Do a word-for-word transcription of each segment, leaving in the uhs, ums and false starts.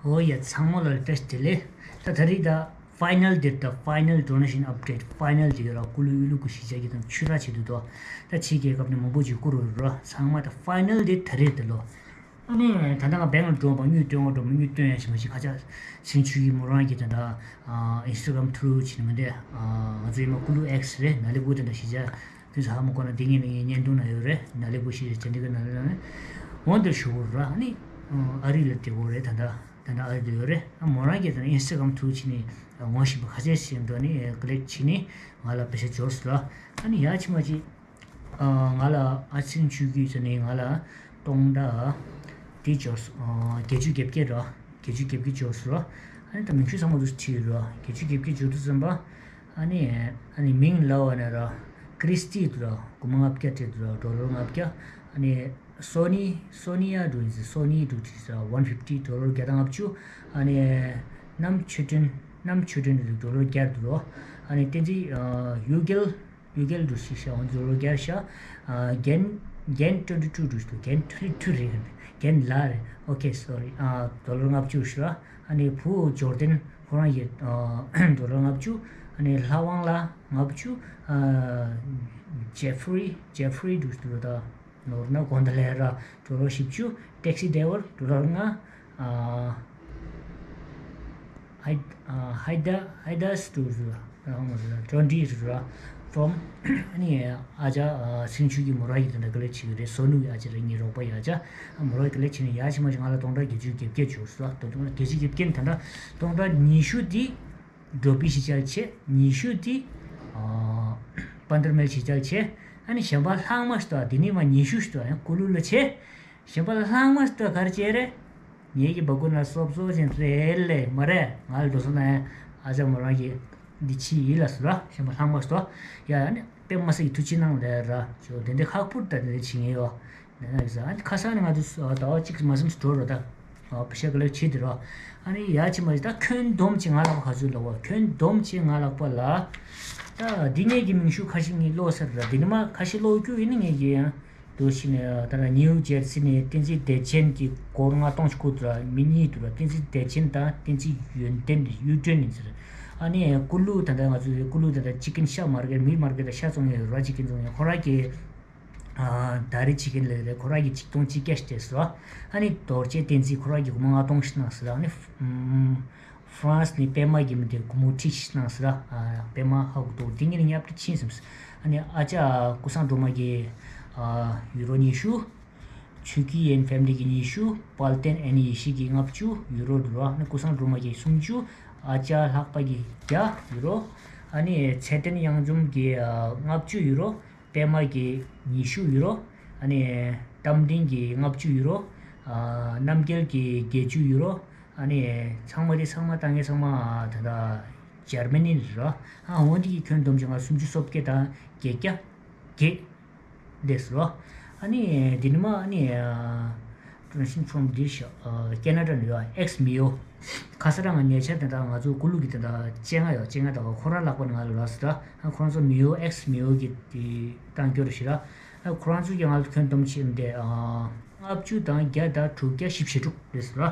ཨོ་ཡ། ཚང་མ་ལ་བཀྲ་ཤིས་བདེ་ལེགས། ད་ད་རེས་ད་final date དང་final donation update, final དེ་ཡོད་ར། ཀུ་ལུ་ཡུལ་ལུ་གུ་གཞིས་ཆགས་ཀྱི་དང་ཆུ་རགས་བྱེད་དུས་དོ། ད་ཕྱི་རྒྱལ་ཁབ་ནས་མང་པོ་ཅིག་བསྐུར་ཡོད་ར། ཚང་མ་ད་final date ད་རེས་དེ་ལོ། ཨ་ནི་ད་ལྟ་ང་བེང་ལ་འགྲོ་བ་དངུལ་སྟོན་བ་འགྲོ་མི་དངུལ་སྟོན་ཡ་ཞིག་མ་ཞིག་ཁ་ཆག་སེང་ཆུ་ཡི་མོ་རང་གི་ད་ད་Instagram through བྱེད་ནི་མི་འདྲ། ང་ཚོ་ཡི་མ་ཀུ་ལུ་X རེད། ན་ལེ་བུ་ད་ད་གཞིས་ཆགས་དུས་ཧ་མ་གོ་ན་དེ་ངས་ནི་ངའི་བརྙན་ཐུང་ན་ཡོད་རེད། ན་ལེ་བུ་ཞིག་རེད། ཅན་དེ་ག་ན་ལེ་ན་ལེ་འོན་ཏེ་ཞུ་བོ་ར། ཨ་ནི་ཨ་རི་ལ་དེ་བོ་རེད། ད་ད་ད་ད་ཨ་རི་དུ་ཡོད་རེད། ཨ་མོ་རང་གིས་ད་ནི་Instagram through བྱས་ནས་ངོ་ཤེས་པ་ཁ་ཤས་ཤིག་འགྲོ་ནས་ཀ་ལེག་བྱས་ནས་ང་ལ་པེ་ཤ་འབྱོར་སོང་ར། ཨ་ནི་ཡ་ཕྱི་མ་ཅིག་ང་ལ་ཨ་ཚིང་ཆུ་གིས་ཟེར་ནས་ང་ལ་སྟོང་ཕྲག་དེ་འབྱོར་སོང་། བརྒྱད་ཅུ་གྱ་བརྒྱད་ར། བརྒྱད་ཅུ་གྱ་བརྒྱད་འབྱོར་སོང་ར། ཨ་ནི་ད་མིང་ཤུ་ཚང་མ་དུ་ཁྲིད་ཡོད་ར། བརྒྱད་ཅུ་གྱ་བརྒྱད་འབྱོར་དུས་ཙམ་པ། ཨ་ནི་ཨ་ནི་མིང་ལབ་པ་ན་ར། ཀྲིས་ཊི་འདུག་ར། སྒོར་མོ་ལྔ་བརྒྱ་སྤྲད་འདུག་ར། ཌོ་ལར་ལྔ་བརྒྱ། ཨ་ནི་སོ་ནི་སོ་ནི་ཡ་འདུག་ཟེར། སོ་ནི་འདུག་ཟེར། ཝན་ཕིབ་ཊི་ཌོ་ལར་བརྒྱ་དང་ལྔ་བཅུ། ཨ་ནི་གནམ་ཆོས་སྒྲོན། གནམ་ཆོས་སྒྲོན་འདུག་ཌོ་ལར་བརྒྱ་འདུག་ར། ཨ་ནི་བསྟན་འཛིན་ཡུ་གེལ། ཡུ་གེལ་འདུག་ཞིག་ཤ་ཝན་ཌོ་ལར་བརྒྱ་ཤ། རྒན་རྒན་ཊུ་ཝེན་ཊི་ཊུ་འདུག་ཞིག་རྒན་ཊུ་ཝེན་ཊི་ཊུ་རེད། རྒན་ལགས་རེད། ཨོ་ཁེ་སོ་རི། ཌོ་ལར་ལྔ་བཅུ་ཞུ་ར། ཨ་ནི་བུ་ཇོར་ཌན་ཁོ་རང་གི་ཌོ་ལར་ལྔ་བཅུ། ཨ་ནི་ལྷ་དབང་ལགས་ལྔ་བཅུ། ཇེ་ཕི་རི། ཇེ་ཕི་རི་འདུག་ཞིག་ད་ནོར་ན་དགོན་ད་ལས་ར་ཌོ་ལར་བཞི་བཅུ། ཊེག་སི་ཌ་རའི་ཝར་ཌོ་ལར་ལྔ། ཧའི་ཧའི་ད་ཧའི་དཱས་ཌུ་ར་ཊོན་ཊི་ར་ཕོམ། ཨ་ནི་ཨ་ཅག་སེང་ཆུ་གི་མོ་ར་ཡི་དེ་འདྲ་ཀ་ལེ་བྱེད་ཀྱི་རེད། སོ་ནུ་ཡི་ཨ་ཅག་རེད། ངའི་རོགས་པ་ཡི་ཨ་ཅག་མོ་ར་ཡི་ཀ་ལེ་བྱེད་ནས་ཡ་ཕྱི་མ་ཞིག་ང་ལ་སྟོང་ཕྲག་བརྒྱད་ཅུ་གྱ་བརྒྱད་བྱུང་སོང་། སྟོང་ཕྲག་བརྒྱད་ཅུ་གྱ་བརྒྱད་ད་ལྟ་སྟོང་ཕྲག་ཉི་ཤུ་དེ་འགྲོ་པི་ཤི་ཅལ་བྱས། ཉི་ཤུ་དེ་པན་དར་མེལ་ཤི་ཅལ་བྱས། ཨ་ནི་གཞན་པ་ལྷག་མ་ཞིག་ཏུ་དེ་ནི་མ་ཉི་ཤུ་ཞིག་ཏུ་ཡང་ཀུ་ལུ་ལ་བྱས། གཞན་པ་ལ་ལྷག་མ་ཞིག་ཏུ་གར་བྱས་རེད། ངེད་ཀྱི་སྦ་ཁུག་ན་སོབ་སོབ་ཅན་རེད་ལེ་མ་རེད། ང་ལ་འགྲོ་སོང་ན་ཡང་ཨ་ཅག་མོ་རང་གིས་འདི་ཕྱི་ཡིད་ལ་སུ་ར་གཞན་པ་ལྷག་མ་སོ་ཡ་ཡ་ནི་དཔེ་མ་སྲིད་ཀྱི་ཐུགས་ཆེ་གནང་ལེ་ར་ཞོ་དེ་འདྲའི་ཁག་པོ་ད་དེ་འདྲ་བྱེད་ངེས་ཡོ། ནས་ན་ཡིག་ཟ་ཨ་ནི་ཁ་སང་ནི་ང་ཚོ་ཟླ་བ་གཅིག་མ་ཟིན་དུ་འགྲོ་རོ་ད། ཨ་ཕི་ཤ་ཀ་ལེ་བྱེད་དེ་རོ། ཨ་ནི་ཡ་ཕྱི་མ་ཞིག་ད་ཁྱོན་བསྡོམས་ཅིག་ང་ལག་པ་ག་ཚོད་ལ་བ་ཁྱོན་བསྡོམས་ཅིག་ང་ལག་པ་ལ། ད་འདི་ངེད་ཀྱི་མིང་ཤུ་ཁ་ཤས་ངས་ཀློག་ས་ར། འདི་ནི་མ་ཁ་ཤས་ཀློག་རྒྱུ་ཡིན་ནི་ངེད་ཀྱི་ཡང་། དུ་ཕྱིན་ནས་ད་ལྟ་ནིའུ་ཇེར་སི་ནས་བསྟན་འཛིན་བདེ་ཆེན་གྱི་སྒོར་ལྔ་སྟོང་ཞིག་བསྐུར་འདུག་ར། མི་གཉིས་འདུག་ར། བསྟན་འཛིན་བདེ་ཆེན་དང་བསྟན་འཛིན་ཡོན་ཏན་གཡུ་སྒྲོན་ཡིན་ཟེར། ཨ་ནི་ཀུ་ལུ་ད་ལྟ་ང་ཚོའི་ཀུ་ལུ་ད་ལྟ་ཅི་ཀིན་ཤ་མར་ཀེ་མི་མར་ཀེ་ཤ་བཙོང་ཡོད་ར། ཅི་ཀིན་བཙོང་ཡོད་ཁོ་ར་གི་ད་རེ་ཅི་ཀིན་ལས་རེད། ཁོ་ར་གི་ཆིག་སྟོང་གཅིག་བརྒྱ་ཞིག་སྤྲད་སོང་ར། ཨ་ནི་རྡོ་རྗེ་བསྟན་འཛིན་ཁོ་ར་གི་སྒོར་མོ་ལྔ་སྟོང་ཞིག་གནང་སོང་ར། ཨ་ནི་ཧྥ་རན་སི་ནས་པད་མ་གི་མི་དེ་སྒོར་མོ་ཁྲི་ཞིག་གནང་སོང་ར། ཨ་པད་མ་ཧ་གོ་འདུག་འདི་ངས་ནི་ཉབ་ཏི་ཕྱིན་སོང་། ཨ་ནི་ཨ་ཅག་ཀུ་སང་སྒྲོལ་མ་གི་ཡུ་རོ་ཉི་ཤུ། ཆུ་ཀི་ཡན་ཕེ་མི་ལི་གི་ཉི་ཤུ། དཔལ་ལྡན་ཨེ་ནི་ཡེ་ཤེས་ཀྱི་ལྔ་བཅུ་ཡུ་རོ་འདུག་ར། ཨ་ནི་ཀུ་སང་སྒྲོལ་མ་གི་སུམ་ཅུ། ཨ་ཅག་ལྷག་པ་གི་བརྒྱ་ཡུ་རོ། ཨ་ནི་ཚེ་བརྟན་གཡང་འཛོམས་ཀྱི་ལྔ་བཅུ་ཡུ་རོ། པད་མ་གི་ཉི་ཤུ་ཡུ་རོ། ཨ་ནི་རྟ་མགྲིན་གྱི་ལྔ་བཅུ་ཡུ་རོ། ཨ་རྣམ་རྒྱལ་གྱི་བརྒྱད་ཅུ་ཡུ་རོ། ཨ་ནི་ཚང་མ་དེ་ཚང་མ་ད་ངས་ཚང་མ་ད་ལྟ་འཇར་མ་ནི་རེད་ར། ཨ་འོན་ཏེ་གི་ཁྱོན་བསྡོམས་ཀྱི་ང་སུམ་ཅུ་སོ་བརྒྱད་དང་བརྒྱད་བརྒྱ་བརྒྱད་འདས་སོ། ཨ་ནི་དེ་ནི་མ་ཨ་ནི་ཊོ་ནེ་ཤན་ཕོམ་འདི་ཤ་ཁེ་ན་ཌ་ནས་ཡོད་ཨེག་སི་མི་ཡོ། ཁ་ས་ར་ང་ཉེ་ཆར་དེ་འདྲ་ང་ཚོ་ཀུ་ལུ་གི་དེ་འདྲ་སྤྱན་སྔ་ཡོད་སྤྱན་སྔ་ད་བ་ཁོ་རང་ལག་པ་ནས་ང་ལ་ལབ་སོང་ད། ཨ་ཁོ་རང་ཚོ་མི་ཡོ་ཨེག་སི་མི་ཡོ་གི་དེ་བཏང་རྒྱུ་རེད་ཤི་ར། ཨ་ཁོ་རང་ཚོ་གིས་ང་ལ་ཁྱོན་བསྡོམས་བྱས་ཏེ་ཨ་ལྔ་བཅུ་དང་བརྒྱ་དང་དྲུག་བརྒྱ་བཞི་བཅུ་ཞེ་དྲུག་རེད་ཟེར་བ།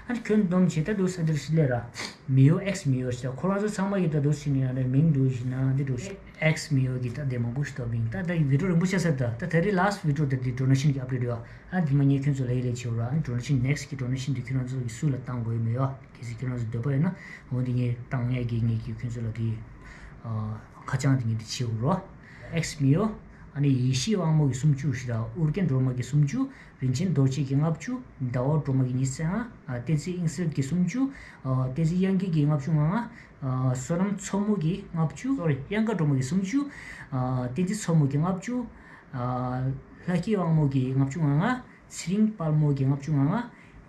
ཨ་ནི་ཁྱོན་བསྡོམས་བྱས་ད་འདུག་ས་འདིར་ཞི་ལས་ར། མི་ཡོ་ཨེག་སི་མི་ཡོ་ཞེས་ཁོ་རང་ཚོ་ཚང་མ་གི་ད་འདུག་ཞི་ནི་ཨ་ནི་མིང་འདུག་ཞི་ན་འདི་འདུག་ཞི་ཨེག་སི་མི་ཡོ་གི་ད་འདི་མང་པོ་ཞིག་ཐོབ་ཡིན། ད་ད་ཡི་བི་ཌི་ཡོ་རིང་པོ་ཆགས་ས་ད་ད་ད་རེས་ལཱ་སི་ཊི་བི་ཌི་ཡོ་ད་འདི་ཌོ་ནེ་ཤན་གི་ཨབ་ཌེ་ཊི་ཡོད། ཨ་འདི་མ་ངས་ཁྱོད་ཚོ་ལ་ཡི་ལས་བྱེད་ར། ཨ་ནི་ཌོ་ནེ་ཤན་ནེག་སི་ཊི་གི་ཌོ་ནེ་ཤན་འདི་ཁྱོད་རང་ཚོ་གི་སུ་ལ་བཏང་དགོས་ཡོད་མེད་ཡོད། གལ་སྲིད་ཁྱོད་རང་ཚོ་འདོད་པ་ཡོད་ན་འོ་འདི་ངས་བཏང་ཡ་གི་ངས་ཀྱི་ཁྱོད་ཚོ་ལ་དེ་ཁ་བྱང་དེ་ངས་དེ་བྱེད་འོ་རོ། ཨེག་སི་མི་ཡོ། ཨ་ནི་ཡེ་ཤེས་དབང་མོ་གི་སུམ་ཅུ་ཞེ་དྲག་ཨུ་རྒྱན་སྒྲོལ་མ་གི་སུམ་ཅུ། རིན་ཆེན་རྡོ་རྗེ་གི་ལྔ་བཅུ། ཟླ་བ་སྒྲོལ་མ་གི་ཉི་ཤུ་རྩ་ལྔ། བསྟན་འཛིན་དབྱིངས་གསལ་གི་སུམ་ཅུ། བསྟན་འཛིན་དབྱངས་སྐྱིད་ཀྱི་ལྔ་བཅུ་ང་ལྔ། བསོད་ནམས་མཚོ་མོ་གི་ལྔ་བཅུ། སོ་རི་དབྱངས་དགའ་སྒྲོལ་མ་གི་སུམ་ཅུ། བསྟན་འཛིན་མཚོ་མོ་གི་ལྔ་བཅུ། ལྷ་སྐྱིད་དབང་མོ་གི་ལྔ་བཅུ་ང་ལྔ། ཚེ་རིང་དཔལ་མོ་གི་ལྔ་བཅུ་ང་ལྔ།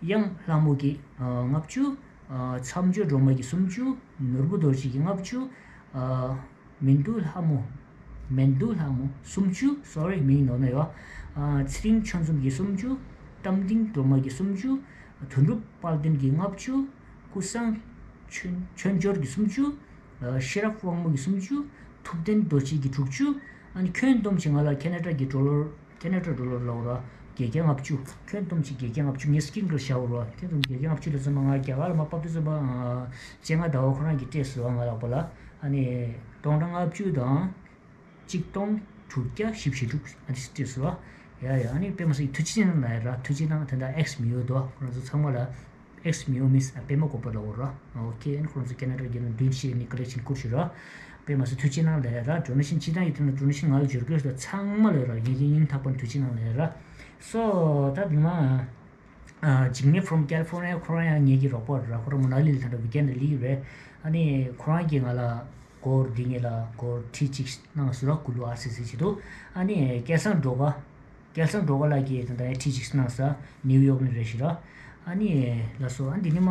དབྱངས་ལྷ་མོ་གི་ལྔ་བཅུ། མཚམས་སྦྱོར་སྒྲོལ་མ་གི་སུམ་ཅུ། ནོར་བུ་རྡོ་རྗེ་གི་ལྔ་བཅུ། མིན་དུ་ལྷ་མོ། མིན་དུ་ལྷ་མོ་སུམ་ཅུ། སོ་རི་མིང་ནོར་ན་ཡོད། ཚེ་རིང་ཆོས་འཛོམས་ཀྱི་སུམ་ཅུ། རྟ་མགྲིན་སྒྲོལ་མ་གི་སུམ་ཅུ། དོན་གྲུབ་དཔལ་ལྡན་གྱི་ལྔ་བཅུ། ཀུན་བཟང་ཆོས་ཆོས་འབྱོར་གྱི་སུམ་ཅུ། ཤེས་རབ་དབང་མོ་གི་སུམ་ཅུ། ཐུབ་བསྟན་རྡོ་རྗེ་གི་དྲུག་ཅུ། ཨ་ནི་ཁྱོན་བསྡོམས་ཀྱི་ང་ལ་ཁེ་ན་ཌ་གི་ཌོ་ལར། ཁེ་ན་ཌ་ཌོ་ལར་ལ་འོ་ར། བརྒྱད་བརྒྱ་ལྔ་བཅུ། ཁྱོན་བསྡོམས་བྱས་བརྒྱད་བརྒྱ་ལྔ་བཅུ། ངས་སྐྱིན་སྐར་བཞག་ཡོད་རེད་བ། ཁྱོན་བསྡོམས་བརྒྱད་བརྒྱ་ལྔ་བཅུ་ལ་ཚང་མ་ང་རྒྱ་གར་ལ་མར་ཕབ་དུས་ཙམ་པ་ཨ་བཅོ་ལྔ་ཟླ་བ་ཁོ་རང་གིས་སྤྲད་སོང་བ། ང་ལག་པ་ལ་ཨ་ནི་སྟོང་ཕྲག་ལྔ་བཅུ་དང་གཅིག་སྟོང་དྲུག་བརྒྱ་བཞི་བཅུ་ཞེ་དྲུག་ཨ་ནི་སྤྲད་སོང་བ། ཡ་ཡ། ཨ་ནི་པད་མ་སི་ཐུགས་རྗེ་གནང་ལབ་ཡ་ར། ཐུགས་རྗེ་གནང་། ད་ལྟ་ཨེགས་མི་ཡོད་དོ། ཁོ་རང་ཚོ་ཚང་མ་ལ་ཨེགས་མི་ཡོད་མིན་པད་མ་བཀོད་པ་ལབ་ཡོད་ར། ཨོ་ཁེ། ཨ་ནི་ཁོ་རང་ཚོ་ཁེ་ན་ཌ་རྒྱལ་ནང་བདུན་བཞི་ནི་ཀ་ལེག་ཤན་བསྐུར་ཤོག་ར། པད་མ་སི་ཐུགས་རྗེ་གནང་ལབ་ཡ་ར། ཌོ་ནེ་ཤན་སྤྱི་བཏང་གི་དོན་ལ་ཌོ་ནེ་ཤན་ང་ལ་འབྱོར་གྱི་ཡོད་ས་ཚང་མ་ལ་ར། ངེད་ཀྱི་སྙིང་ཐག་པ་ནས་ཐུགས་རྗེ་གནང་ལབ་ཡ་ར། སོ་ད་དེ་མ། ཨ། འཇིགས་མེད་from California། ཁོ་རང་ཡང་ངེད་ཀྱི་རོགས་པ་རེད། ཁོ་རང་མ་ན་ལི་ལ་ད་ལྟ་ཝི་ཀེན་ཌ་ལ་ཡོད་རེད། ཨ་ནི་ཁོ་རང་གིས་ང་ལ་སྒོར་འདི་ངེད་ལ་སྒོར་ཁྲི་གཅིག་གནང་སོང་ར། ཀུ་ལུ་ཨར་སི་སི་བྱེད་དུས། ཨ་ནི་སྐལ་བཟང་སྒྲོལ་དཀར། སྐལ་བཟང་སྒྲོལ་དཀར་ལགས་ཀྱིས་ད་ལྟ་ཡང་ཁྲི་གཅིག་གནང་སོང་། ནིའུ་ཡོག་ནས་རེད་ཤག་ར། ཨ་ནི་ལགས་སོ། ཨ་འདི་ནི་མ།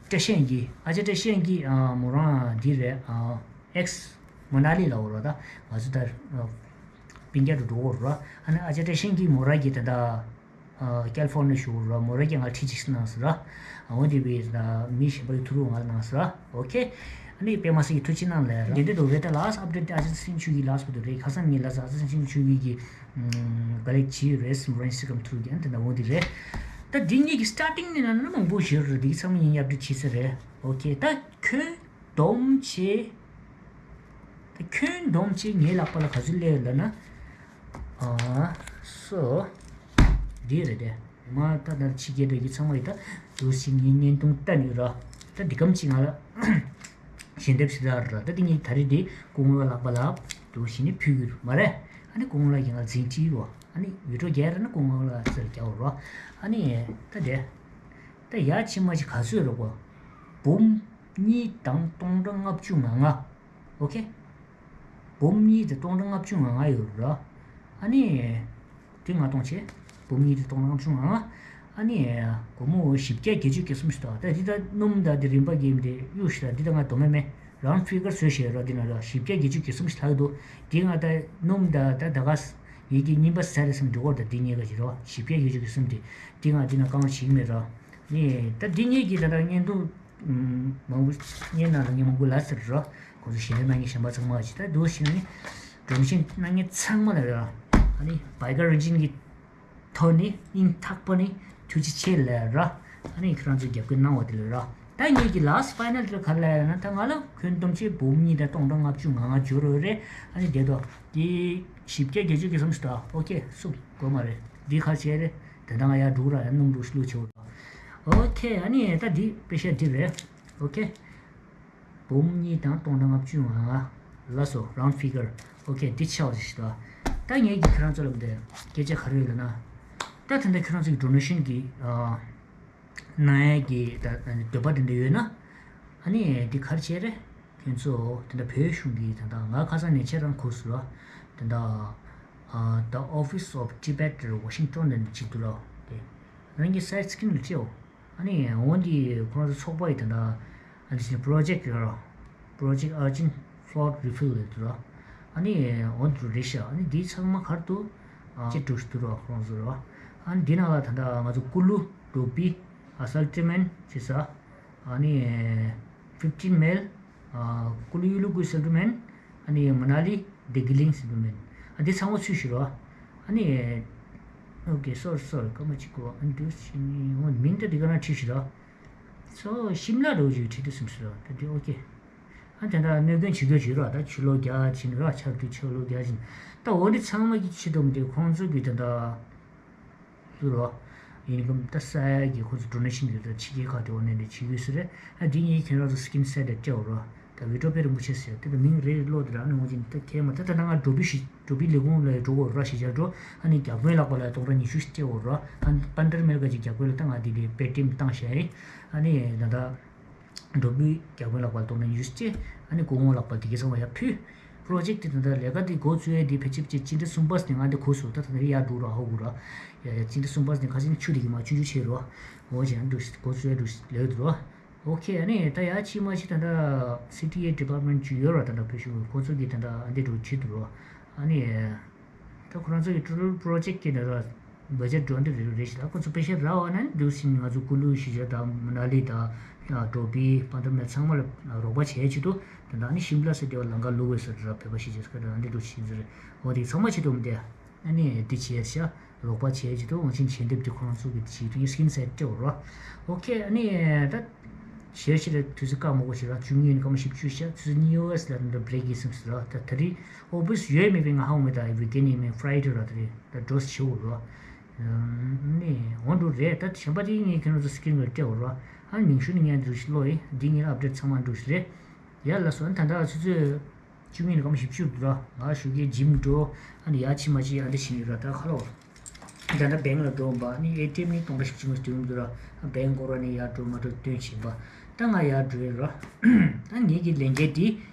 བཀྲ་ཤིས་ཀྱིས། ཨ་ཅག་བཀྲ་ཤིས་ཀྱིས། ཨ། མོ་རང་འདི་རེད། ཨ། ཨེགས་མ་ན་ལི་ལ་ཡོད་ར། ད་ང་ཚོ་ད་སྤུན་ཀྱག་ཏུ་འགྲོ་གི་ཡོད་ར། ཨ་ནི་ཨ་ཅག་བཀྲ་ཤིས་ཀྱིས་མོ་རང་གིས་ད་ལྟ། ཨ། ཀལ་ཧྥོར་ནི་ཡ་བཞུགས་ར། མོ་རང་གིས་ང་ཁྲི་གཅིག་གནང་སོང་ར། འོ་དེ་བས་ད་མི་གཞན་པ་ཡི་ཐུགས་རུ་ང་ལ་གནང་སོང་ར། ཨོ་ཁེ། ཨ་ནི་པད་མ་སི་ཡི་ཐུགས་རྗེ་གནང་ལབ་ར། འདི་འདྲ་འདུག་རེད། ད་ལཱསི་ཊི་ཨབ་ཌེཊ་ཨ་ཅག་སེང་ཆོས་སྐྱིད་ལཱསི་ཊི་ཨབ་ཌེཊ་རེད། ཁ་སང་ངས་ལབ་སོང་། ཨ་ཅག་སེང་ཆོས་སྐྱིད་ཀྱིས་ག་ལེ་བྱས་ཡོད་རེད་ཟེར་མོ་རང་ཨིན་སི་ཊ་གྷ་རམ་ཐུག་གི། ཨ་ནི་ད་ལྟ་འོ་འདི་རེད། ད་འདི་ངེད་ཀྱི་སི་ཊར་ཊིང་ནས་ལབ་ན་མང་པོ་ཡོད་རེད། འདི་ཚང་མ་ངས་ཨབ་ཌེཊ་བྱས་ཚར་རེད། ཨོ་ཁེ། ད་ཁྱོན་བསྡོམས་བྱས། ད་ཁྱོན་བསྡོམས་བྱས་ངའི་ལག་པ་ལ་ག་ཚོད་སླེབས་ཡོད་ལབ་ན། ཨ། སོ། འདི་རེད་དེ། མ་ད་ད་ཕྱི་རྒྱལ་དུ་ཡི་ཚང་མ་ཡི་ད་འདུག་སེ་ངའི་བརྙན་ཐུང་ལྟ་ནི་ར། ད་འདི་གམ་ཅིག་ང་ལ་ཞལ་འདེབས་ཞིག་རག་ར། ད་འདི་ངས་ད་རེས་འདི་སྐུ་ངོ་ལགས་ལག་པ་ལ་འདུག་སེ་ནི་ཕུལ་གྱི་རེད་མ་རེད། ཨ་ནི་སྐུ་ངོ་ལགས་ཀྱིས་ང་ལ་འཛིན་ཁྲིད་རོ། ཨ་ནི་བི་ཌི་ཡོ་རྒྱག་ར་ན་སྐུ་ངོ་ལགས་རྩར་རྒྱག་རོ། ཨ་ནི་ད་དེ། ད་ཡ་ཕྱི་མ་ཅིག་ག་ཚོད་རོགས་པ། འབུམ་གཉིས་དང་སྟོང་ཕྲག་ལྔ་བཅུ་ང་ལྔ། ཨོ་ཁེ། འབུམ་གཉིས་དང་སྟོང་ཕྲག་ལྔ་བཅུ་ང་ལྔ་ཡོད་ར། ཨ་ནི། དེ་ལྔ་སྟོང་བྱས། འབུམ་གཉིས་དང་སྟོང་ཕྲག་ལྔ་བཅུ་ང་ལྔ། ཨ་ནི། སྒོར་མོ་བཞི་བརྒྱ་བརྒྱད་ཅུ་གྱ་གསུམ་ཞིག་འདུག་ད་འདི་ད་སྣུམ་ད་འདི་རིན་པ་གི་འདི་གཡུག་ཞིག་ད་འདི་ད་ང་སྡོམ་མེད་མེད་རའུན་ཌི་ཕི་གར་བཟོས་བཞག་ར། འདི་ན་ར་བཞི་བརྒྱ་བརྒྱད་ཅུ་གྱ་གསུམ་ཞིག་ལྷག་འདུག་འདི་ང་ད་སྣུམ་ད་ད་ད་ག་ཡིད་ཀྱི་རྙིང་པ་ཟ་རེད་བསམ་འདུག་གོ། ད་འདི་ཉེས་ཀ་ཞིག་ར་བཞི་བརྒྱ་བརྒྱད་ཅུ་གྱ་གསུམ་དེ་འདི་ང་འདི་ན་རྐང་བ་བྱེད་ཀྱི་མེད་ར། ནི་ད་འདི་ཉེས་ཀྱི་ད་ད་བརྙན་ཐུང་། མང་པོ་བརྙན་ནང་ལ་ངས་མང་པོ་ལབ་ཚར་ར། ཁོང་ཚོ་ཞལ་འདེབས་གནང་མཁན་གཞན་པ་ཚང་མ་ཅིག་ད་འདུག་ཞིག་ནི། སྒྲོམ་གཞི་གནང་མཁན་ཚང་མ་ལ་ར། ཨ་ནི་བྷའི་ཀར་རིན་ཆེན་གྱི་ཐོག་ནས་སྙིང་ཐག་པ་ནས་ཐུགས་རྗེ་ཆེ་ལབ་ར། ཨ་ནི་ཁྱེད་རང་ཚོས་རྒྱབ་སྐྱོར་གནང་བ་དེ་ལ་ར། ད་ངེད་ཀྱི་ལཱསི་ཕའི་ནལ་དེ་ག་རེ་ལབ་ཡ་ན། ད་ང་ལ་ཁྱོན་བསྡོམས་བྱས་འབུམ་གཉིས་དང་སྟོང་ཕྲག་ལྔ་བཅུ་ང་ལྔ་འབྱོར་ཡོད་རེད། ཨ་ནི་དེ་དོ། དེ་བཞི་བརྒྱ་བརྒྱད་ཅུ་གྱ་གསུམ་ཞིག་འདུག་ཨོ་ཁེ། སུ་དགོས་མ་རེད། འདི་ག་རེ་བྱས་རེད། དེ་ད་ང་ཡར་འགྲོ་ར། ཡར་སྣུམ་འགྲོ་ཞིག་བླུགས་ཆོག་ཨོ་ཁེ། ཨ་ནི་ད་འདི་པེ་ཤ་འདི་རེད། ཨོ་ཁེ། འབུམ་གཉིས་དང་སྟོང་ཕྲག་ལྔ་བཅུ་ང་ལྔ། ལགས་སོ། རའུན་ཌི་ཕི་གར། ཨོ་ཁེ། འདི་ཆགས་པ་ཞིག་ད། ད་ངས་ཀྱིས་ཁྱེད་རང་ཚོ་ལ་འདི་སྐད་ཆ་ག་རེ་ཡོད་ལབ་ན། ད་ད་ལྟ་ཁྱེད་རང་ཚོ་གི་ཌོ་ནེ་ཤན་གྱི་ཨ་གནང་ཡས་ཀྱི་ད་འདོད་པ་དེ་འདྲ་ཡོད་ན། ཨ་ནི་འདི་ག་རེ་བྱས་རེད། ཁྱེད་ཚོ་ད་ལྟ་བོད་གཞུང་གི་ད་ལྟ་ང་ཁ་སང་ནས་ཁྱེད་རང་གོ་སོང་ར། ད་ལྟ་ཨ་The Office of Tibet Washington ལབ་ཅིག་འདུག་ལ། དེ་རང་གི་སའིཊ་སི་ཀིན་ལ་སྤྲད་འོ། ཨ་ནི་འོ་འདི་ཁོ་རང་ཚོ་ཚོགས་པ་ཡི་ད་ལྟ་ཨ་ནི་པྲོ་ཇེཀ་ཡོད་ར། Project Urgent Flood Refill ལབ་འདུག་ར། ཨ་ནི་འོ་འདི་རེད་ཤག་ཨ་ནི་འདི་ཚང་མ་ག་རེ་འདུག་ཨ་ཅེ་འགྲོ་ཞིག་འདུག་ར། ཁོ་རང་ཚོ་ར། ཨ་ནི་འདི་ནང་ལ་ད་ལྟ་ང་ཚོ་ཀུ་ལུ་འགྲོ་བི་ཨ་སལ་ཏི་མན་ཅེས་ས། ཨ་ནི་ཕིབ་ཊིན་མེལ། ཨ་ཀུ་ལུ་ཡུ་ལུ་ཀུ་སེལ་ཏི་མན། ཨ་ནི་མ་ན་ལི་དར་ཇི་ལིང་སེལ་ཏི་མན། ཨ་འདི་ཚང་མ་ཚུད་ཤིག་ར། ཨ་ནི་ཨོ་ཁེ། སོ་རི་སོ་རི། སྐར་མ་གཅིག་གོ། ཨ་ནི་འདུག་སེ་ནི་འོ་མིང་ད་འདི་ག་ན་བྲིས་ཤིག་ར། སོ་ཤིམ་ལ་འགྲོ་ཅིག་བྲིས་འདུག་སེམས་སོ་ར། ད་འདི་ཨོ་ཁེ། ཨ་ད་ད་གནོད་སྐྱོན་བྱེད་རྒྱུ་བྱེད་ར། ད་ཆུ་ལོག་རྒྱག་ཕྱིན་ར། ཆར་དུས་ཆུ་ལོག་རྒྱག་ཕྱིན། ད་འོ་འདི་ཚང་མ་གི་ཆེད་དུ་འདི་ཁོང་ཚོ་གི་ད་ད། ཟེར་རོ། ཡིན་གམ་ད་ས་ཡ་གི་ཁོ་ཚོ་ཌོ་ནེ་ཤན་དེ་ད་ཕྱི་རྒྱལ་ཁག་དེ་འོ་ནས་འདྲ་བྱེད་ཀྱི་ཡོད་ས་རེད། ཨ་འདི་ངས་ཁྱེད་རང་ཚོ་སི་ཀིན་ཤོ་ཊི་དེ་སྤྲད་འོ་རོ། ད་བི་ཀྲོ་དཔལ་རིན་པོ་ཆེ་ཟེར་དེ་ད་མིང་རེད་ཀློག་དེ་ར། ཨ་ནི་འོ་ཅིན་ད་ཁྱེད་མ་ད་ད་ང་འགྲོ་བི་ཞིག་འགྲོ་བི་ལས་ཁུངས་ལ་འགྲོ་གོ་ར། ཞེ་ཆར་འགྲོ། ཨ་ནི་རྒྱ་དཔོན་ལག་པ་ལ་སྟོང་ཕྲག་ཉི་ཤུ་ཞིག་སྤྲད་འོ་ར། ཨ་ནི་པན་ཏར་མེལ་ག་ཅིག་རྒྱ་དཔོན་ལ་ད་ང་འདི་ལས་པེ་ཊི་ཨེམ་བཏང་བཞག་ཡིན། ཨ་ནི་ད་ད། འགྲོ་བི་རྒྱ་དཔོན་ལག་པ་ལ་སྟོང་ཕྲག་ཉི་ཤུ་སྤྲད། ཨ་ནི་སྐུ་ངོ་ལག་པ་དེ་གའི་ཚང་མ་ཡར་ཕུལ། པྲོ་ཇེཀ་དེ་ད་ལྟ་ལས་ཀ་དེ་འགོ་བཙུགས་ཡས་དེ་ཕལ་ཆེར་ཕལ་ཆེར་སྤྱི་ཟླ་གསུམ་པ་ནས་ང་འདི་གོ་སོང་། ད་ད་ནི་ཡར་འགྲོ་ར་ཧ་གོ་ར། ཡ་ཡ་སྤྱི་ཟླ་གསུམ་པ་ནས་ཁ་སང་ཆུ་དེ་གི་མ་ཆུང་ཆུང་ཆེ་རོ། འོ་བྱས་ན་འགྲོ་འགོ་བཙུགས་ཡས་འགྲོ་ལས་འདུག་རོ། ཨོ་ཁེ། ཨ་ནི་ད་ཡར་ཕྱི་མ་ཕྱི་ད་ལྟ་སི་ཊི་ཨེ་ཌི་པཊ་མེན་ཊི་ཅིག་ཡོད་ར། ད་ལྟ་བོད་གཞུང་གི་ཁོ་ཚོ་གི་ད་ལྟ་ཨ་འདི་འགྲོ་བྱེད་འདུག་རོ། ཨ་ནི། ད་ཁོ་རང་ཚོ་གི་ཊོ་ཊལ་པྲོ་ཇེཀ་གི་ནང་ལ་བ་ཇེཊ་འགྲོ་འདི་རེ་རེ་ཞིག་ད་ཁོ་ཚོ་པེ་ཤ་རག་པ་ན་འདུག་སེ་ང་ཚོ་ཀུ་ལུ་ཞེ་ཆར་དང་མ་ན་ལི་དང་ཌོ་བི་པན་ཏར་མེལ་ཚང་མ་ལ་རོགས་པ་བྱས་ཆེད་དུ། ད་ནི་ཤིམ་ལ་ཟེར་དེ་བ་ལམ་ཁ་ལུག་པའི་སར་ར་བོད་པ་ཞེ་ཆར་སྐད་འདི་འདུག་སེ་ཟེར། འོ་དེ་ཚང་མ་ཆེད་དུ་འདི་ཨ་ནི་འདི་བྱས་ཤག་རོགས་པ་བྱས་ཀྱི་འདུག། ང་ཚོའི་ཞལ་འདེབས་དེ་ཁོ་རང་ཚོ་གི་བྱེད་དུས་སི་ཀིན་སེཊ་སྤྲད་འོ་རོ། ཨོ་ཁེ། ཨ་ནི་ད་ཞེ་ཞེ་ལ་དུས་ཚོད་བཀག་མ་དགོས་ཤིག་ར། བཅུ་གཉིས་ནས་སྐར་མ་བཞི་བཅུ་ཤར་ཆུ་ཚོད་གཉིས་ཡོལ་ལ་འདི་འདྲ་བྷི་རེག་ཡིན་སོང་ཟེར་ར། ད་ད་རེས་ཨོ་ཕི་སི་ཡོད་མེད་པའི་ང་ཧ་གོ་མེད། ད་ཨེ་བྷི་རི་ཌེ་ནས་མེད་ཕ་རའེ་ཌེ་ར། ད་རེས་ད་འགྲོ་ཞེ་འོ་རོ། ནི་འོ་འགྲོ་རེད། ད་གཞན་པ་དེ་ངས་ཁྱེད་རང་ཚོ་སི་ཀིན་ལ་སྤྲད་འོ་རོ། ཨ་ནི་ཉུང་ཤོས་ནི་ངས་འགྲོ་ཞིག་ལོ་ཡི་འདི་ངས་ཨབ་ཌེཊ་ཚང་མ་འགྲོ་ཞིག་རེད། ཡ་ལ་སོང་ད་ད་ཆུ་ཚོད་བཅུ་གཉིས་ནས་སྐར་མ་བཞི་བཅུ་འདུག་ར། ང་ཞོགས་ཀས་ཇིམ་འགྲོ། ཨ་ནི་ཡ་ཕྱི་མ་ཕྱི་ཡ་འདི་བྱེད་ཡོད་ར། ད་ཁ་ལོ། ད་ལྟ་བེང་ལ་འགྲོ་བ་ནི་ཨེ་ཊི་ཨེམ་ནི་སྟོང་ཕྲག་བཞི་བཅུ་ང་སྟོན་འདུག་ར། བེང་སྐོར་བ་ནི་ཡར་འགྲོ་མ་འགྲོ་སྟོན་བཞིན་པ། ད་ང་ཡར་འགྲོ་ཡིན་ར། ད་ངེད་ཀྱི་ལས་འགན་འདི་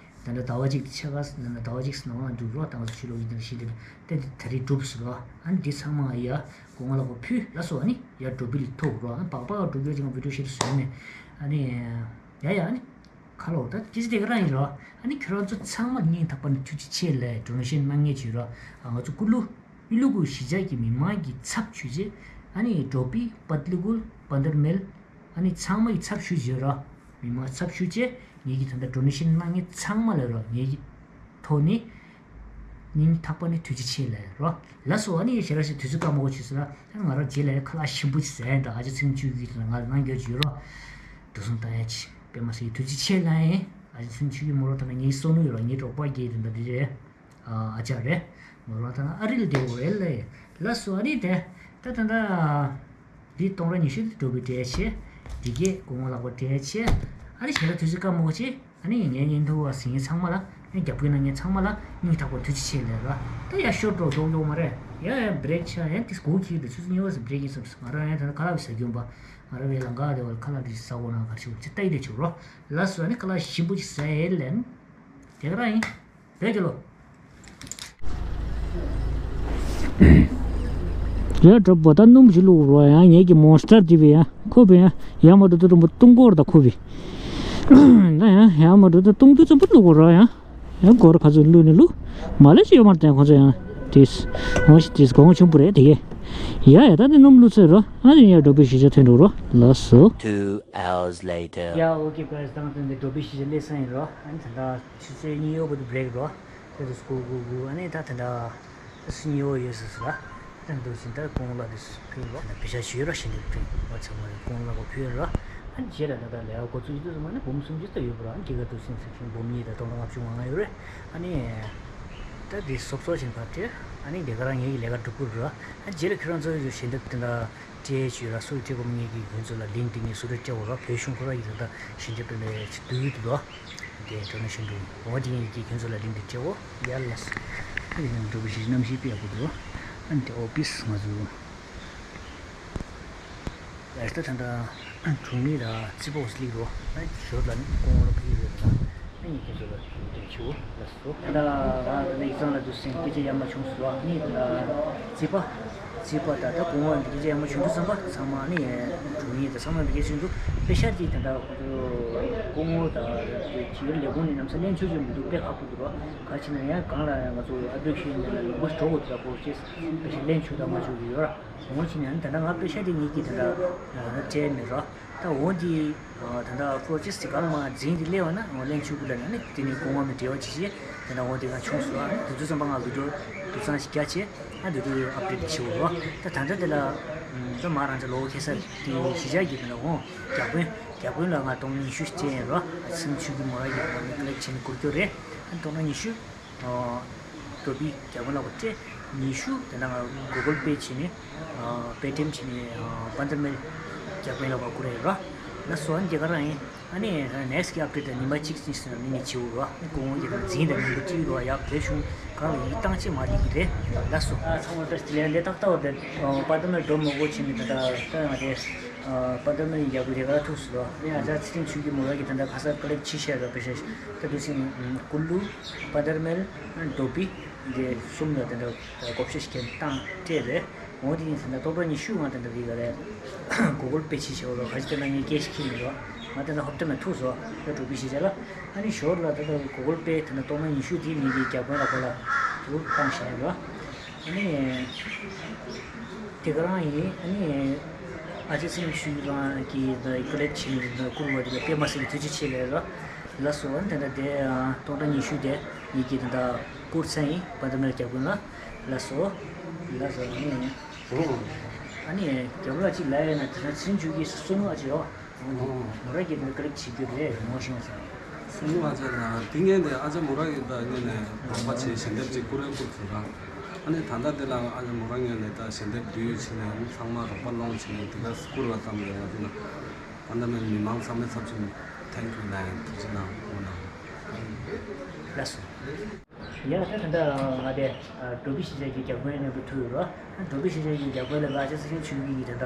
ད་ལྟ་ཟླ་བ་གཅིག་ཏུ་ཆ་ག་ཟླ་བ་གཅིག་ནང་ལ་འགྲུབ་ར། ད་ང་ཚོ་ཕྱི་ལོགས་ཀྱི་ད་ཤི་འདི་ད་ད་རེས་འགྲུབ་སོང་ར། ཨ་ནི་འདི་ཚང་མ་ཡ་སྒོ་ང་ལ་གོ་ཕུལ་ལ་སོ། ཨ་ནི་ཡར་འགྲོ་བི་ལ་ཐོག་ར། ཨ་ནི་པག་པག་འགྲོ་རྒྱུ་ཅིག་ང་བི་ཌིའོ་ཤེར་བཟོས་མེད། ཨ་ནི་ཡ་ཡ་ཨ་ནི། ཁ་ལོ། ད་སྐད་ཆ་དེ་ག་རང་ཡིན་རོ། ཨ་ནི་ཁྱོད་རང་ཚོ་ཚང་མ་སྙིང་ཐག་པ་ནས་ཐུགས་རྗེ་ཆེ་ལབ། ཌོ་ནེ་ཤན་གནང་མཁན་བྱོས་རོ། ང་ཚོ་ཀུ་ལུ་ཨི་ལུ་གུ་གཞིས་ཆགས་ཀྱི་མི་མང་གི་ཚབ་ཞུས་བྱས། ཨ་ནི་ཌོ་བི་པད་ལི་གུལ་པན་དར་མེལ། ཨ་ནི་ཚང་མ་གི་ཚབ་ཞུས་བྱོས་རོ། མི་མང་ཚབ་ཞུས་བྱས་ངེད་ཀྱི་ད་ལྟ་ཌོ་ནེ་ཤན་གནང་མཁན་ཚང་མ་ལ་རོ། ངེད་ཀྱི་ཐོག་ནས། སྙིང་ཐག་པ་ནས་ཐུགས་རྗེ་ཆེ་ལབ་རོ། ལགས་སོ། ཨ་ནི་ཞེ་དྲག་ཞིག་དུས་ཚོད་བཀག་མ་དགོས་བྱས་སོང་ན། ཨ་ང་རང་རྗེས་ལ་ཁ་ལག་ཞིམ་པོ་ཞིག་ཟ་ཡ་འདུག། ཨ་ཅག་ཚེ་རིང་ཆོས་སྐྱིད་ཀྱིས་ང་ལ་གནང་རྒྱུ་ཡོད་རོ། འགྲོ་སོང་བཏང་ཡ་ཅིག་དཔེ་མ་སྲིད་ཐུགས་རྗེ་ཆེ་ལབ་ཡིན། ཨ་ཅག་ཚེ་རིང་ཆོས་སྐྱིད་མོ་རང་ད་ལྟ་ངའི་བསོད་ནམས་ཡོད་རོ། ངའི་རོགས་པ་རྒྱལ་དེ་འདྲ་འདི་རེད། ཨ་ཅག་རེད། མོ་རང་ད་ལྟ་ཨ་རི་ལ་བསྡད་ཡོད་རེད་ལབ་ཡིན། ལགས་སོ། ཨ་རི་དེ་ད་ད་ད། འདི་སྟོང་ཕྲག་ཉི་ཤུ་དེ་འགྲོ་བི་སྤྲད་བྱས། འདི་གས་སྒོ་ང་ལག་པ་སྤྲད་བྱས། ཨ་ནི་ཞེ་དྲག་དུས་ཚོད་བཀག་མ་དགོས་བྱས། ཨ་ནི་ངའི་བརྙན་ཐུང་བ་གཟིགས་མཁན་ཚང་མ་ལ། ཨ་རྒྱབ་སྐྱོར་གནང་མཁན་ཚང་མ་ལ་སྙིང་ཐག་པ་ཐུགས་རྗེ་ཆེ་ལབ་ར། ད་ཡ་ཤོར་འགྲོ་མགྱོགས་མགྱོགས་མ་རེད། ཡ་ཡ་བྷི་རེག་ཆགས་ཡ་དེ་སྒུག་གི་འདུག། ཆུ་ཚོད་གཉིས་པ་སུ་བྷི་རེག་ཡིན་སོང་། ང་རང་ཡ་ད་ཁ་ལག་བཟའ་རྒྱུ་ཡིན་པ། ང་རང་བའི་ལམ་ཁ་དེ་བ་ལ་ཁ་ལག་དེ་ཟ་དགོས་ན་ག་རེ་བྱེད་དགོས་ཅི་ལྟ་ཡི་དེ་བྱེད་རོགས། ལགས་སོ། ཨ་ནི་ཁ་ལག་ཞིམ་པོ་ཅིག་ཟ་ཡ་ལབ། དེ་ག་རང་ཡིན། བོད་ཀྱི་ལོ། ཡ་གྲོགས་པོ་ད་སྣུམ་ཞིག་བླུགས་རོགས། ཡང་ངེད་ཀྱི་མོན་སི་ཊར་དེ་བས་ཡང་ཁོ་བས་ཡང་ཡ་མ་འགྲོ་དུས་དུམ་བུ་བཏུང་གོ་ར། ད་ཁོ་བས་ད་ཡང་ཡ་མ་འགྲོ་དུས་བཏུང་དུས་ཙམ་པ་བླུགས་རོགས། ཡང་ཡང་སྒོར་ཁ་ཚུར་བླུགས་ནས་བླུགས། མ་ལེ་ཞིག་ཡོད་མ་རེད། ཁོ་ཚོ་ཡང་དེས་འོང་ཞིག་དེས་གོང་ཆེན་པོ་རེད་དེ་གས། ཡ་ཡ་ད་དེ་སྣུམ་བླུགས་ཚར་རོ། ཨ་ནི་ཡ་འགྲོ་བའི་གཞིས་ཆགས་ཐོན་འགྲོ་རོགས། ལགས་སོ། Two hours later. ཡ་ཨོ་ཁེ་གྷའི་སི། ད་ང་ཚོ་འདི་འགྲོ་བའི་གཞིས་ཆགས་སླེབས་ས་ཡིན་རོ། ཨ་ནི་ད་ད། ཆུ་ཚོད་གཉིས་ཡོལ་བར་དུ་བྷི་རེག་རོ། དེ་དུས་སྒུག་སྒུག་སྒུག། ཨ་ནི་ད་དེ་འདྲ་ཆུ་ཚོད་གཉིས་ཡོལ་ཡོལ་སོང་ཟེར་ལ། ཨ་ནི་འདུག་ཟིན་ད་ཀོང་ལ་དུས་ཕུལ་རོ། ཨ་ནི་པེ་ཤ་ཞུས་རོ། ཞིང་དུ་ཕུལ་བ་ཚང་མ་ཀོང་ལ་གོ་ཕུལ་རོ། ཨ་ནི་རྗེས་ལ་ད་ད་ལས་ཀ་འགོ་ཚུགས་ཀྱི་དུས་ཙམ་པ་ནི་འབུམ་སུམ་ཅུ་ཙམ་ཡོད་པ་རོ། ཨ་ནི་སྐྱེད་ཀ་འདུག་ཟིན་ཟེར་ཁྱོན་འབུམ་གཉིས་དང་སྟོང་ཕྲག་ལྔ་བཅུ་ང་ལྔ་ཡོད་རེད། ཨ་ནི་ད་དེ་སོབ་སོབ་བཞིན་ཕར་སྤྲད། ཨ་ནི་དེ་ག་རང་ངེད་ཀྱི་ལས་ཀ་འགྲུབ་ཀྱི་རོ། ཨ་ནི་རྗེས་ལ་ཁྱོད་རང་ཚོ་ཞིང་དུ་དེ་འདྲ། སྤྲད་ཅིག་ར། སུ་སྤྲད་དགོས་མིན་ངེད་ཀྱིས་ཁྱོད་ཚོ་ལ་ལིང་ཀི་དེ་ངས་སུ་རེ་སྤྲད་འོ་ར། བོད་གཞུང་ཁོ་ར་ཡིས་ད་ལྟ་ཞིང་ཆེན་པད་མའི་ཆེད་དུ་ཡོད་དོ། དེ་ཌོ་ནེ་ཤན་འགྲོ་འོ་དེ་ངས་ཀྱིས་ཁྱོད་ཚོ་ལ་ལིང་ཀི་སྤྲད་འོ། ཡ་ལ་སོ། ཨ་ནི་ཡང་འགྲོ་བའི་གཞི་གནམ་གཤིས་དཔེ་ཡག་པོ་འདུག། ཨ་ནི་དེ་ཨོ་ཕི་སི་ང་ཚོ་ཡར་ལྟ་ད་ལྟ་གྲོང་མི་ར་རྩིས་པ་འོ་སི་ལིག་རོ། ཨ་ནི་ཞོར་ལ་ནི་ཀོང་ར་ཕ་གི་རེད་ལ། ཨ་ནི་ཁྱེད་ཚོ་ལ་ཞུ་དོན་ཆེ་བོ་ལ་སོ། ད་ང་ད་ནི་ཡིག་ཚང་ལ་འདུག་སེ་སྐད་ཆ་ཡ་མ་བྱུང་སོ། ཨ་ནི་ད་རྩིས་པ་རྩིས་པ་ད་ལྟ་གོང་འོག་འདི་སྐད་ཆ་ཡ་མ་བྱུང་དུས་ཙམ་པ་ཚང་མ་ཨ་ནི་གྲོང་ཡིན་ད་ཚང་མ་འདི་སྐད་ཆ་བྱུང་དུས་པེ་ཤ་དེ་ད་ལྟ་ཁོ་ཚོ་སྐུ་ངོ་དང་དེ་བྱིས་པའི་ལས་ཁུངས་ནས་གནམ་ས་ལེན་ཆོག་གི་མི་འདུག། དཔེ་ཁག་པོ་འདུག་རོ། ག་ཅི་ན་ཡང་གང་ལ་ཡང་ང་ཚོ་ཨ་བོད་ཤེས་ནས་ལ་ལུང་པ་འགྲོ་དགོས་འདུག་པོ་ཅེས་པེ་ཤ་ལེན་ཆོག་དང་མ་ཆོག་གི་ཡོད་ར། འོང་ཕྱིན་ནས་ད་ལྟ་ང་པེ་ཤ་དེ་ངེད་ཀྱིས་ད་ལྟ་སྤྲད་མེད་རོ། ད་འོང་དེ་ད་ལྟ་པོ་རོ་ཅེས་དེ་གང་མ་འཛིན་དེ་སླེབས་པ་ན་འོང་ལེན་ཆོག་གི་ལ་ན་ནི་དེ་ནི་གོང་མ་མི་འབྲེལ་བ་ཅི་ཞེས་ད་ལྟ་འོང་དེ་ག་བྱུང་སོང་། ཨ་དེ་དུས་ཙམ་པ་ང་བི་ཌིའོ་དུ་ཚང་ཞིག་རྒྱ་ཆེ། ཨ་དེ་དུས་ཨབ་ཌེཊ་བྱེད་འོ་རོ། ད་ད་ལྟ་དེ་ལ་ད་མ་རང་ཅག་ལོ་ཁེ་སར་དེ་གཞིས་ཆགས་ཀྱི་དེ་ལ་འོང་རྒྱ་དཔོན་རྒྱ་དཔོན་ལ་ང་སྟོང་ཉི་ཤུ་སྤྲད་ཡིན་རོ། ཨ་ཚིམ་ཆུ་གི་མོ་ར་གི་ང་ནི་ཀ་ལེག་བྱེད་ནི་སྒུར་རྒྱུ་རེད། ཨ་སྟོང་ཉི་ཤུ། ཨ་ཌོ་བི་རྒྱ་དཔོན་ལ་བ་སྤྲད་ཉི་ཤུ། དེ་ན་ང་གུ་གལ་པེ་བྱས་ནས་ཨ་པེ་ཊི་ཨེམ་བྱས་ནས་ཨ་པན་དར་མེལ་རྒྱ་དཔོན་ལ་བ་བསྐུར་རེད་ར། ལ་སོ་ཨ་ནི་དེ་ག་རང་ཡིན། ཨ་ནི་ནེག་སི་ཊི་གི་ཨབ་ཌེཊ་ཉི་མ་གཅིག་གཉིས་སུ་ནི་ངས་བྱེད་འོ་ར། ཨ་ནི་སྐུ་ངོ་གི་རང་འཛིན་དང་མིང་པོ་བྲིས་རོ། ཡག་བོད་གཞུང་གང་ལ་ཡིག་བཏང་ཅི་མ་རིག་གི་རེད། ལ་སོ། ཨ་ཚང་མ་བཀྲ་ཤིས་བདེ་ལེགས། ལས་ཏག་ཏག་བ་དེ་པན་དར་མེལ་འགྲོ་མ་དགོས་ཕྱིན་ནས་ད་ལྟ་ད་ང་དེ། པ་ཏ་མི་ཡག་པོ་རེ་ག་ཐུག་སོང་། ཨ་ནི་ཨ་ཅག་ཚེ་རིང་ཆོས་སྐྱིད་མོ་ར་གི་ད་ལྟ་ཁ་སང་ཀ་ལེག་ཕྱི་བཤད་ར་པེ་ཤ་ད་དུ་སིང་ཀུ་ལུ་པ་ཏར་མེལ་ཌོ་བི་འདི་གསུམ་ལ་ད་ལྟ་བགོ་བཤའ་ཞིག་བཏང་སྤྲད་རེད། འོ་དེ་ནི་ད་ལྟ་སྟོང་ཕྲག་ཉི་ཤུ་ང་ད་ལྟ་རེ་ག་རེ་གུ་གལ་པེ་ཕྱི་བཤད་ར་ག་ཅི་ད་ལྟ་ངས་ཀེ་ཤི་ཁྱེར་མི་ར་ང་ད་ལྟ་ཧོབ་ཏེ་མ་ཐུག་སོང་ད་ཌོ་བི་ཕྱི་བཤད་ལ། ཨ་ནི་ཞོར་ལ་ད་ལྟ་གུ་གལ་པེ་ད་ལྟ་སྟོང་ཕྲག་ཉི་ཤུ་དེ་ངེད་ཀྱི་རྒྱ་དཔོན་ལ་གོ་ལ་དུ་བཏང་བཞག་ཡིན་ར། ཨ་ནི། དེ་ག་རང་ཡིན། ཨ་ནི། ཨ་ཅེ་སེམས་ཤུགས་རང་གིས་ད་ཀ་ལེག་བྱེད་ནས་ད་བསྐུར་བ་དེ་ལ་དཔེ་མ་སྲིད་ཀྱི་ཐུགས་རྗེ་ཆེ་ལབ་ར། ལགས་སོ། ཨ་ནི་ད་ལྟ་དེ་སྟོང་ཕྲག་ཉི་ཤུ་དེ་ངེད་ཀྱིས་ད་ལྟ་བསྐུར་ཚར་ཡིན། པ་ཏ་མེལ་རྒྱ་དཔོན་ལ། ལགས་སོ། ལགས་སོ། ཨ་ནི། ཨ་ནི་རྒྱབ་ལ་ཅིག་ལབ་ཡོད་ན་དེ་ན་ཚེ་རིང་ཆོས་སྐྱིད་སུ་ནུ་ཨ་ཅེ་ཡོ། མོ་ར་གི་ནི་ཀ་ལེག་བྱེད་རྒྱུ་རེད་མོ་ཤེས་སོང་། སུ་ནུ་ཨ་ཅེ་ན་དེ་ངས་ནི་ཨ་ཅེ་མོ་ར་གི་ད་ངས་ནི་རོགས་པ་བྱེད་ཞལ་འདེབས་ཅིག་བསྐུར་རེ་བསྐུར་ཚུལ་ར། ཨ་ནི་ད་ལྟ་དེ་ལ་ཨ་ཅེ་མོ་ར་ངས་ནི་ད་ཞལ་འདེབས་བསྡུས་ཡོད་ཕྱིན་ནས་ཚང་མ་རོགས་པ་སློང་ཕྱིན་ནས་དེ་ག་བསྐུར་བ་ཙམ་ཡོད་ན་དེ་ན། ཨ་ནི་མི་མང་ཚང་མའི་ཚབ་ཆེན་thank you ལབ་ཡིན་ཐུགས་རྗེ་གནང་འོ་ན། ལགས་སོ། ཡ་ད་ད་ལྟ་ང་དེ་འགྲོ་བི་ཤེས་བྱ་གི་རྒྱབ་མཁན་ནས་བུ་ཐུག་ཡོད་རོ། འགྲོ་བི་ཤེས་བྱ་གི་རྒྱབ་མཁན་ལ་ཨ་ཅག་ཚེ་རིང་ཆོས་སྐྱིད་ཀྱིས་ད་ལྟ་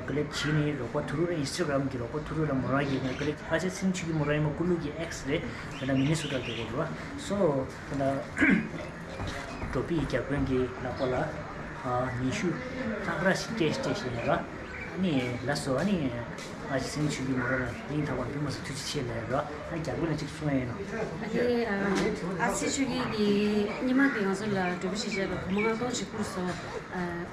ཀ་ལེག་བྱས་ནས་རོགས་པ་ཐུག་རུ་ར་ཨིན་སི་ཊ་གྷ་རམ་གྱི་རོགས་པ་ཐུག་རུ་ར་མོ་རང་གི་ཀ་ལེག་ཨ་ཅག་ཚེ་རིང་ཆོས་སྐྱིད་མོ་རང་ཡིན་མ་ཀུ་ལུ་གི་ཨེག་སི་རེད། ད་ལྟ་མི་ནི་སོ་ཊ་སྐྱོ་གོ་རོ། སོ་ད་ལྟ་འགྲོ་བི་ཡི་རྒྱབ་མཁན་གྱི་ལག་པ་ལ་ཉི་ཤུ་ལྷག་ར་ཞིག་སྤྲད་སྤྲད་བཞིན་ཡོད་ར། ཨ་ནི་ལགས་སོ། ཨ་ནི་ང་ཅི་སེང་ཆུ་གི་མོ་ར་ལ་སྙིང་ཐག་པ་ནས་མ་སུ་ཐུགས་རྗེ་ཆེ་ལབ་ར། ཨ་རྒྱ་དགོན་ལ་ཅིག་གསུང་ཡ་ཡིན་ནོ། ཨ་ནི་ཨ་སེང་ཆུ་གི་གི་སྙེ་མ་གི་ང་ཚོ་ལ་འགྲོ་བུ་ཞིག་བྱས་པ་བུ་མོ་ང་གཏོང་ཞིག་བསྐུར་སོང་།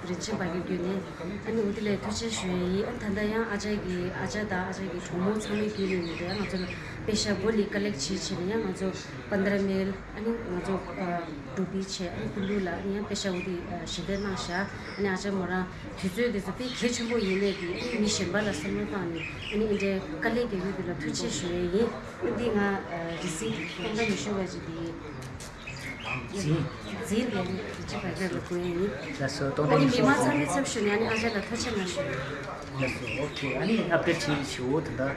རིན་ཆེན་བར་གྱི་བརྒྱུད་ནས་ཨ་ནི་འུ་དེ་ལས་ཐུགས་རྗེ་ཞུ་ཡ་ཡིན། ཨ་ད་ལྟ་ཡང་ཨ་ཅག་གི་ཨ་ཅག་དང་ཨ་ཅག་གི་གྲོགས་མོ་ཚང་མའི་བརྒྱུད་ནས་ནི་དེ་ང་ཚོ་ལ་པེ་ཤ་བོ་ལི་ཀ་ལེག་བྱེད་བྱེད་ནས་ཡང་ང་ཚོ་པན་དྲ་མིལ་ཨ་ནི་ང་ཚོ་འགྲོ་བུ་བྱས་ཨ་ནི་ཀུ་ལུ་ལ་ཨ་ནི་ཡང་པེ་ཤ་བོ་ལི་ཞལ་འདེབས་གནང་བཞག་ཨ་ནི་ཨ་ཅག་མོ་རང་། དུས་ཚོད་དེ་ཚོ་དཔེ་གལ་ཆེན་པོ་ཡིན་ནས་ཀྱི་ཨ་ནི་མི་གཞན་པ་ལ་བསམ་བློ་བཏང་ནས་ཨ་ནི་ཨེ་འདྲའི་དཀའ་ལས་རྒྱག་ཡུལ་དེ་ལ་ཐུགས་རྗེ་ཞུ་ཡས་ཡིན། ཨ་འདི་ང་རི་སིབ་སྟོང་ཕྲག་ཉི་ཤུ་བ་ཅིག་དེ་འཛིན་འཛིན་དེ་ནི་རི་ཅི་བར་ཀར་ལ་བསྐུར་ཡས་ཡིན། ལགས་སོ། སྟོང་ཨ་ཕྲག་ནི་ཉི་མི་ཤུ་མང་ཚང་མའི་ཚབ་ཞུས་ནས་ཨ་ནི་ཨ་ཅག་ལ་ཐུགས་རྗེ་གནང་ཞུ་ཡས་ཡིན། ལགས་སོ། ཨོ་ཁེ། ཨ་ནི་ཨབ་ཌེཊ་བྱེད་ཞུ་འོ་ད་ལྟ།